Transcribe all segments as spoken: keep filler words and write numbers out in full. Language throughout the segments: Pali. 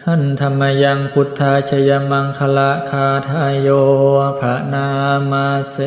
Handa mayaṃ buddhajayamaṅgalagāthāyo bhaṇāma se.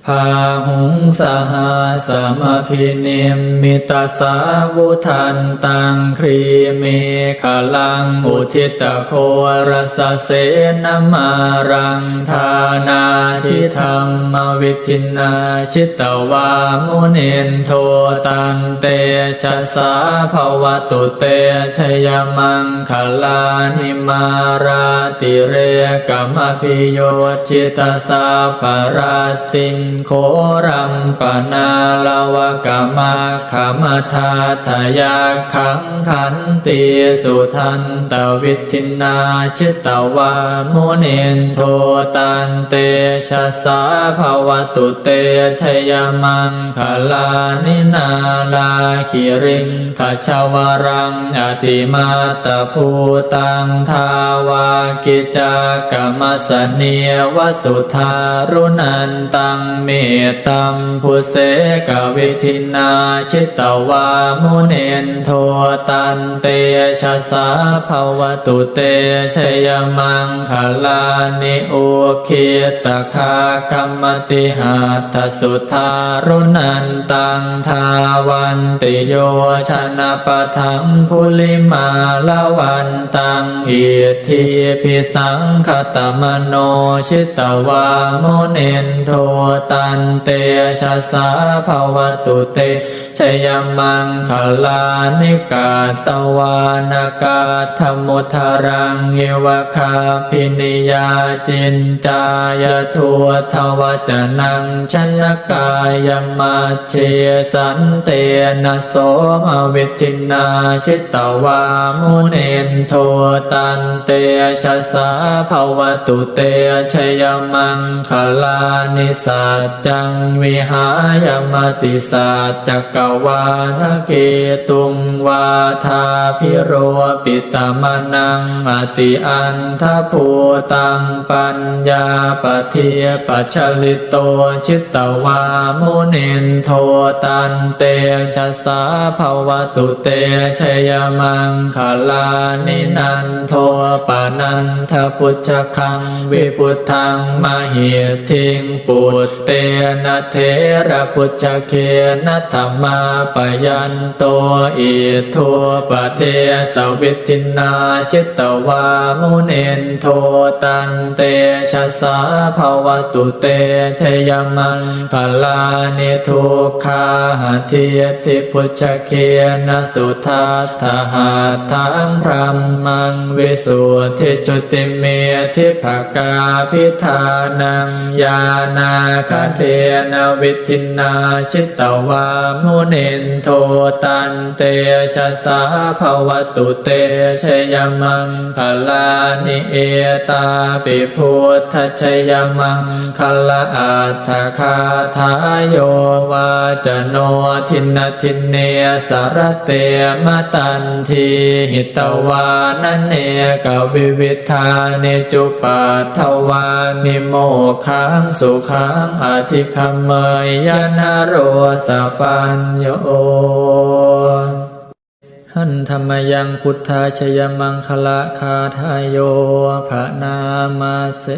Bāhuṃ sahassamabhinimmitasāvudhantaṃ grīmekhalaṃ uditaghorasasenamāraṃ dānādidhammavidhinā jitavā munindo taṃ tejasā bhavatu te jayamaṅgalāni. Mārātirekamabhiyujjhitasabbarattiṃ ghorampanāḷavakamakkhamathaddhayakkhaṃ khantīsudantavidhinā jitavā munindo taṃ tejasā bhavatu te jayamaṅgalāni. Nāḷāgiriṃ gajavaraṃ atimattabhūtaṃ dāvaggicakkamasanīva sudāruṇantaṃ mettambusekavidhinā jitavā munindo taṃ tejasā bhavatu te jayamaṅgalāni. Ukkhittakhaggamatihatthasudāruṇantaṃ dhāvantiyojanapathaṅgulimālavantaṃ iddhībhisaṅkhatamano jitavā munindo taṃ tejasā bhavatu te jayamaṅgalāni. Katvāna kaṭṭhamudaraṃ iva gabbhinīyā ciñcāya duṭṭhavacanaṃ janakāyamajjhe santena somavidhinā jitavā munindo taṃ tejasā bhavatu te jayamaṅgalāni. Sac ccaṃ vihāya matisaccakavādaketuṃ vādābhiropitamanaṃ atiandhabhūtaṃ paññāpadīpajalito jitavā munindo taṃ tejasā bhavatu te jayamaṅgalāni. Nandopanandabhujagaṃ vibudhaṃ mahiddhiṃ put tena therabhujagena damāpayanto iddhūpadesavidhinā jitavā munindo taṃ tejasā bhavatu te jayamaṅgalāni. Duggāhadiṭṭhibhujagena sudaṭ ṭhahatthaṃ brahmaṃ visuddhijutimiddhibakābhidhānaṃ ñāṇāgadena vidhinā jitavā munindo taṃ tejasā bhavatu te jayamaṅgalāni. Etāpi buddhajayamaṅ galaaṭṭhagāthā yo vācano dinadine sarate matandī hitvānanekavividhāni cupaddavāni mokkhaṃ sukhaṃ adhigameyya naro sapañño. Handa mayaṃ buddhajayamaṅgalagāthāyo bhaṇāma se.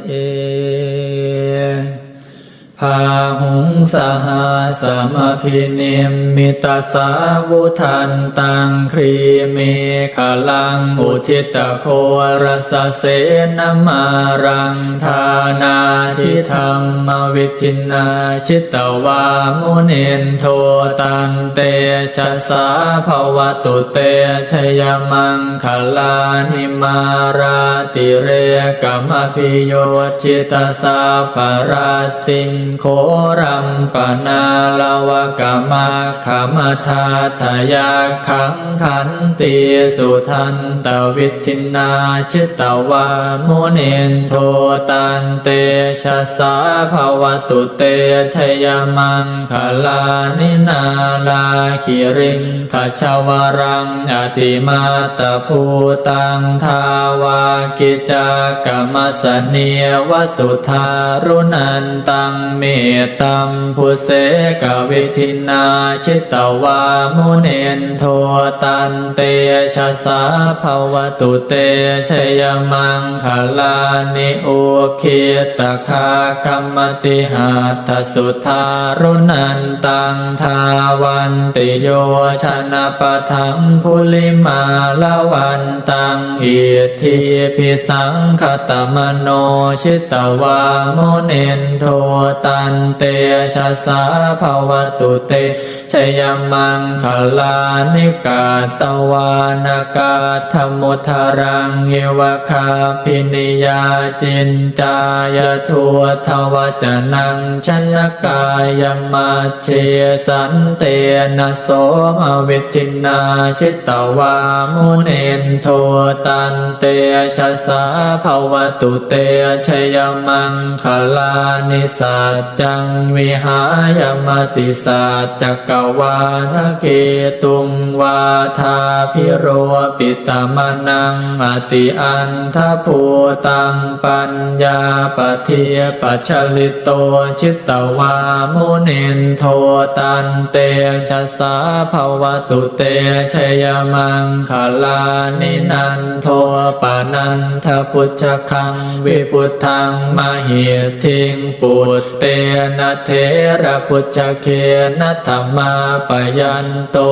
Bāhuṃ sahassamabhinimmitasāvudhantaṃ grīmekhalaṃ uditaghorasasenamāraṃ dānādidhammavidhinā jitavā munindo taṃ tejasā bhavatu te jayamaṅgalāni. Mārātirekamabhiyujjhitasabbarattiṃ ghorampanāḷavakamakkhamathaddhayakkhaṃ khantīsudantavidhinā jitavā munindo taṃ tejasā bhavatu te jayamaṅgalāni. Nāḷāgiriṃ gajavaraṃ atimattabhūtaṃ dāvaggicakkamasanīva sudāruṇantaṃ Mettambusekavidhinā jitavā munindo, tantejasā bhavatu te jayamaṅgalāni. Ukkhittakhaggamatihatthasudāruṇantaṃ, dhāvantiyojanapathaṅgulimālavantaṃ, iddhībhisaṅkhatamano jitavā munindo, tantejasā bhavatu te jayamaṅgalāni. Katvāna kaṭṭhamudaraṃ iva gabbhinīyā, ciñcāya duṭṭhavacanaṃ janakāyamajjhe, santena somavidhinā jitavā munindo, tantejasā bhavatu te jayamaṅgalāni. Saccaṃ vihāya matisaccakavādaketuṃ, vādābhiropitamanaṃ atiandhabhūtaṃ, paññāpadīpajalito jitavā munindo, tantejasā bhavatu te jayamaṅgalāni. Nandopanandabhujagaṃ vibudhaṃ mahiddhiṃ, puttena therabhujagena damāpayanto,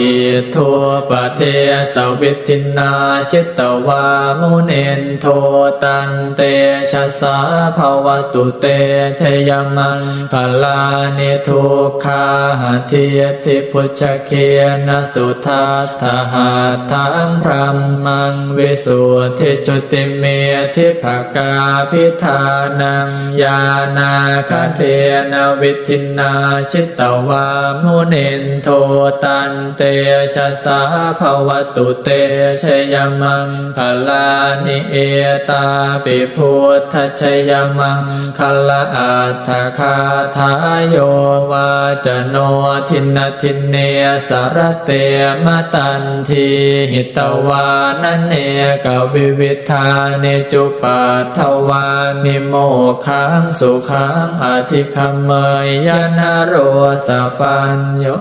iddhūpadesavidhinā jitavā munindo, tantejasā bhavatu te jayamaṅgalāni. Duggāhadiṭṭhibhujagena sudaṭṭhahatthaṃ, brahmaṃ visuddhijutimiddhibakābhidhānaṃ, ñāṇāgadena vidhinā jitavā munindo, tantejasā bhavatu te jayamaṅgalāni. Etāpi buddhajayamaṅgalaaṭṭhagāthā, yo vācano dinadine sarate matandī, hitvānanekavividhāni cupaddavāni, mokkhaṃ sukhaṃ adhigameyya naro sapañño.